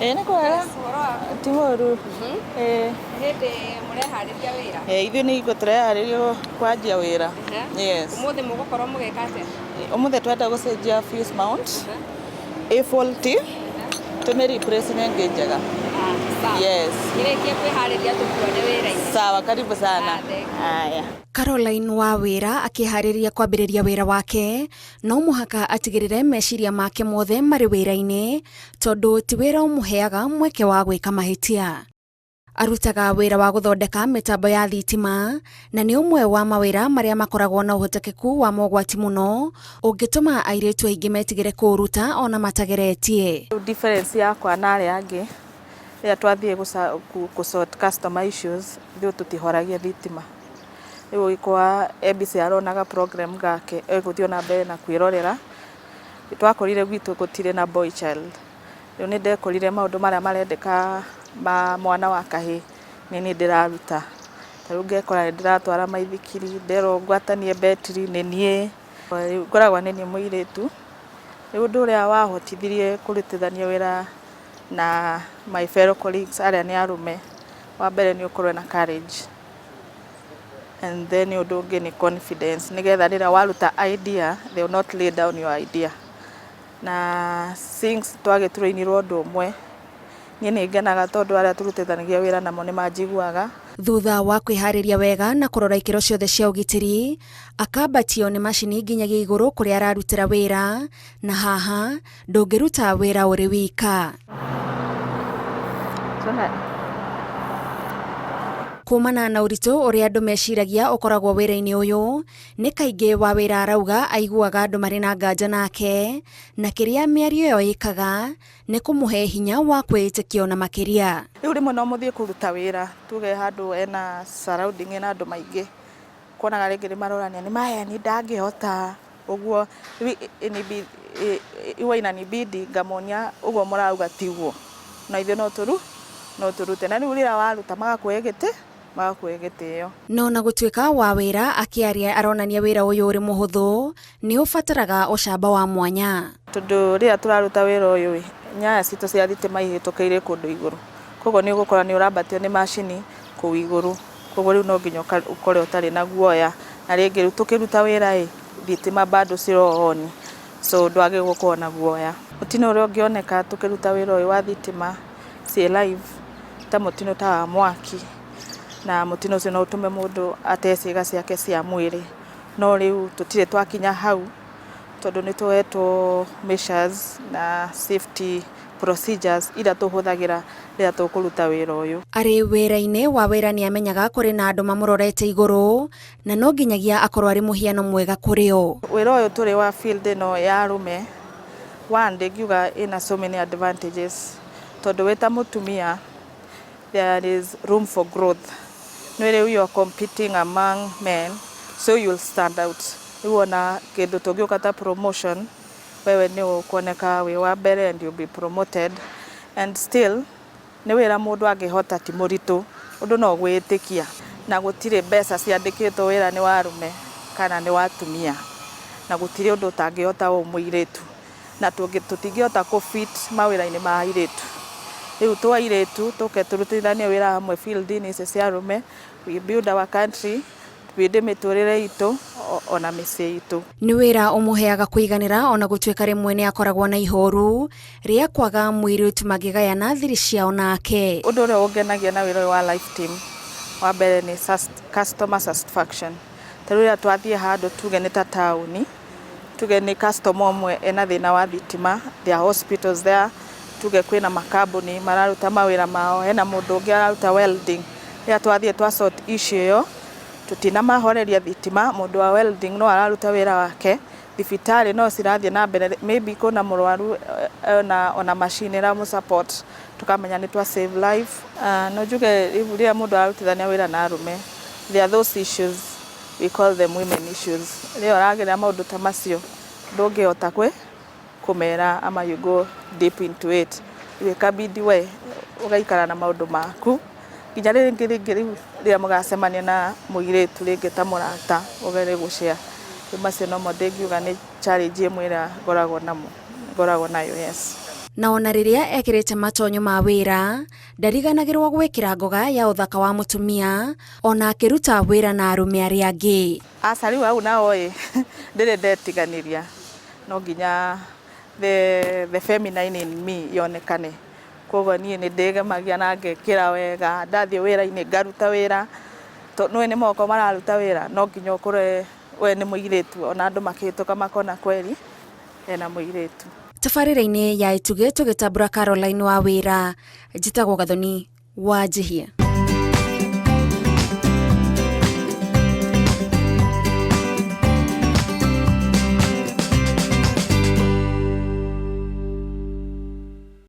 Ĩĩ nĩ kwega. Ũhoro waku? Ti mũru. Ĩĩ. Hĩndĩ mũreharĩria wĩra? Ĩĩ ithuĩ nĩ hingo tũreharĩria kwanjia wĩra. Yes. Ũmũthĩ mũgũkorwo mũgĩka atĩa? Ũmũthĩ twenda gũcenjia fuse mount ĩ faulty tũmĩ replace na ĩngĩ njega. Sawa. Yes. Kĩrĩkie kwĩharĩria tũkuone wĩra-inĩ. Sawa, karibu sana. Ah, thank you. Haya. Caroline Wawĩra akĩharĩria kwambĩrĩria wĩra wake, no mũhaka atigĩrĩre meciria make mothe marĩ wĩra-inĩ, tondũ ti wĩra ũmũheaga mweke wa gwĩka mahĩtia. Arutaga wĩra wa gũthondeka mĩtambo ya thitima, na nĩ ũmwe wa mawĩra marĩa makoragwo na ũhotekeku wa mogwati mũno, ũngĩtũma airĩtu aingĩ metigĩre kũũruta ona matageretie. Rĩu difference yakwa na arĩa angĩ rĩrĩa twathiĩ gũ sort customer issues ithuĩ tũtihoragia thitima. Rĩu ũgĩkora ABC aronaga program gake egũthiĩ ona mbere na kwĩrorera. Twakorire gwitũ gũtirĩ na boy child. Rĩu nĩ ndekorire maũndũ marĩa marendeka ma mwana wa kahĩĩ nĩ niĩ ndĩraruta. Ta rĩu ngekora nĩ ndĩratwara maithikiri, nderwo ngwatanie betiri nĩ niĩ. Rĩu ngoragwo nĩ niĩ mũirĩtu. Rĩu ũndũ ũrĩa wahotithirie kũrutithania wĩra na my fellow colleagues arĩa nĩ arũme, wa mbere nĩ ũkorwo na courage and then ũndũ ũngĩ nĩ confidence nĩgetha rĩrĩa waruta idea they will not lay down your idea. Na since twagĩtũrainirwo ũndũ ũmwe, niĩ nĩ ngenaga tondũ arĩa tũrutithanagia wĩra namo nĩ manjiguaga. Thutha wa kwĩharĩria wega na kũrora ikĩro ciothe cia ũgitĩri, akambatio nĩ macini nginyagia igũrũ kũrĩa ararutĩra wĩra, na haha ndũngĩruta wĩra ũrĩ wika. Kumana na ũritũ ũrĩa andũ meciragia ũkoragwo wĩra-inĩ ũyũ, nĩ kaingĩ wa wĩra arauga aiguaga andũ marĩ na nganja nake, na kĩrĩa mĩario ĩyo ĩkaga nĩ kũmũhe hinya wa kwĩĩtĩkia ona makĩria. Rĩu rĩmwe no mũthiĩ kũruta wĩra tuge handũ ena surrounding ĩna andũ maingĩ, kuonaga rĩngĩ nĩ marorania nĩ maheni ndangĩhota ũguo, rĩu huwa inanibidi ngamonia ũguo mũrauga tiguo, na ithuĩ no tũrute. Na rĩu rĩrĩa waruta magakũhe gĩtĩ magakũhe gĩtĩo. No na gũtuĩka wa wĩra akĩaria aronania wĩra ũyũ ũrĩ mũhũthũ, nĩ ũbataraga ũcamba wa mwanya. Tondũ rĩrĩa tũraruta wĩra ũyũ ĩ, nyaya citũ cia thitima ihĩtũkĩire kũndũ igũrũ, koguo nĩ ũgũkora nĩ ũrambatio nĩ macini kũu igũrũ, koguo rĩu no nginya ũkorwo ũtarĩ na guoya, na rĩngĩ rĩu tũkĩruta wĩra ĩ, thitima bado ciro on, so ndwagĩrĩirwo gũkorwo na guoya. Mũtino ũrĩa ũngĩoneka tũkĩruta wĩra ũyũ wa thitima ciĩ live ta mũtino ta wa mwaki, na mũtino ũcio no ũtũme mũndũ ate ciĩga ciake cia mwĩrĩ, no rĩu tũtirĩ twakinya hau tondũ nĩ tũhetwo measures na safety procedures iria tũhũthagĩra rĩrĩa tũkũruta wĩra ũyũ. Arĩ wĩra-inĩ wa wĩra nĩ amenyaga kũrĩ na andũ mamũrorete igũrũ na no nginyagia akorwo arĩ mũhiano mwega kũrĩ o. Wĩra ũyũ tũrĩ wa field ĩno ya arũme, one ndingiuga ĩna so many advantages tondũ wĩ ta mũtumia there is room for growth. Nĩ rĩu you are competing among men so you'll stand out. Rĩu ona kĩndũ tũngĩũka ta promotion wewe nĩ ũkuoneka wĩ wa mbere and you'll be promoted and still nĩ wĩra mũndũ angĩhota ti mũritũ, ũndũ no gwĩtĩkia na gũtirĩ mbeca ciandĩkĩtwo wĩra nĩ wa arũme kana nĩ wa atumia, na gũtirĩ ũndũ ũtangĩhota wĩ mũirĩtu, na tũtingĩhota kũ fit mawĩra-inĩ ma airĩtu. Rĩu twĩ airĩtu tũke tũrutithanie wĩra hamwe field-inĩ ici cia arũme, we build our country, tũbuild mĩtũrĩre itũ ona mĩciĩ itũ. Nĩ wĩra ũmũheaga kũiganĩra ona gũtuĩka rĩmwe nĩ akoragwo na ihoru rĩa kwaga mũirĩtu mangĩgayana thiri ciao nake. Ũndũ ũrĩa ũngenagia na wĩra ũyũ wa Life Team, wa mbere nĩ customer satisfaction. Ta rĩu rĩrĩa twathiĩ handũ tuge nĩ ta taũni, tuge nĩ customer ũmwe ena thĩna wa thitima, there are hospitals there, tuge kwĩna makambuni mararuta mawĩra mao, hena mũndũ ũngĩ araruta welding. Rĩrĩa twathiĩ twa sort issue ĩyo, tũtinamahoreria thitima, mũndũ wa welding no araruta wĩra wake, thibitarĩ no cirathiĩ na mbere, maybe kwĩna mũrwaru ona macini ĩramũ support, tũkamenya nĩ twa save life. No njuge rĩu rĩrĩa mũndũ ararutithania wĩra na arũme, there are those issues, we call them women issues. Rĩrĩa ũragerera maũndũ ta macio, ndũngĩhota kũmera ama you go deep into it. Rĩu ĩkabidi we ũgaikara na maũndũ maku nginya rĩngĩ rĩngĩ rĩu rĩrĩa mũgacemania na mũirĩtu rĩngĩ ta mũrata ũgerie gũ share. Rĩu macio nomo ndingiuga nĩ challenge ĩmwe ĩrĩa ngoragwo namo ngoragwo nayo, yes. Na ona rĩrĩa ekĩrĩte matonyo ma wĩra, ndariganagĩrwo gwĩkĩra ngoga ya ũthaka wa mũtumia ona akĩruta wĩra na arũme arĩa angĩ. Aca rĩu hau nao ĩ ndĩrĩ ndetiganĩria, no nginya the feminine in me yonekane. Koguo niĩ nĩ ndĩgemagia na ngekĩra wega, ndathiĩ wĩra-inĩ ngaruta wĩra, tondũ nĩũĩ nĩ moko mararuta wĩra, no nginya ũkorwo we nĩ mũirĩtu, ona andũ makĩhĩtũka makona kweri ena mũirĩtu. Tabarĩra-inĩ ya Itugĩ tũgĩtambũra Caroline wa wĩra, njĩtagwo Gathoni wa Njihia.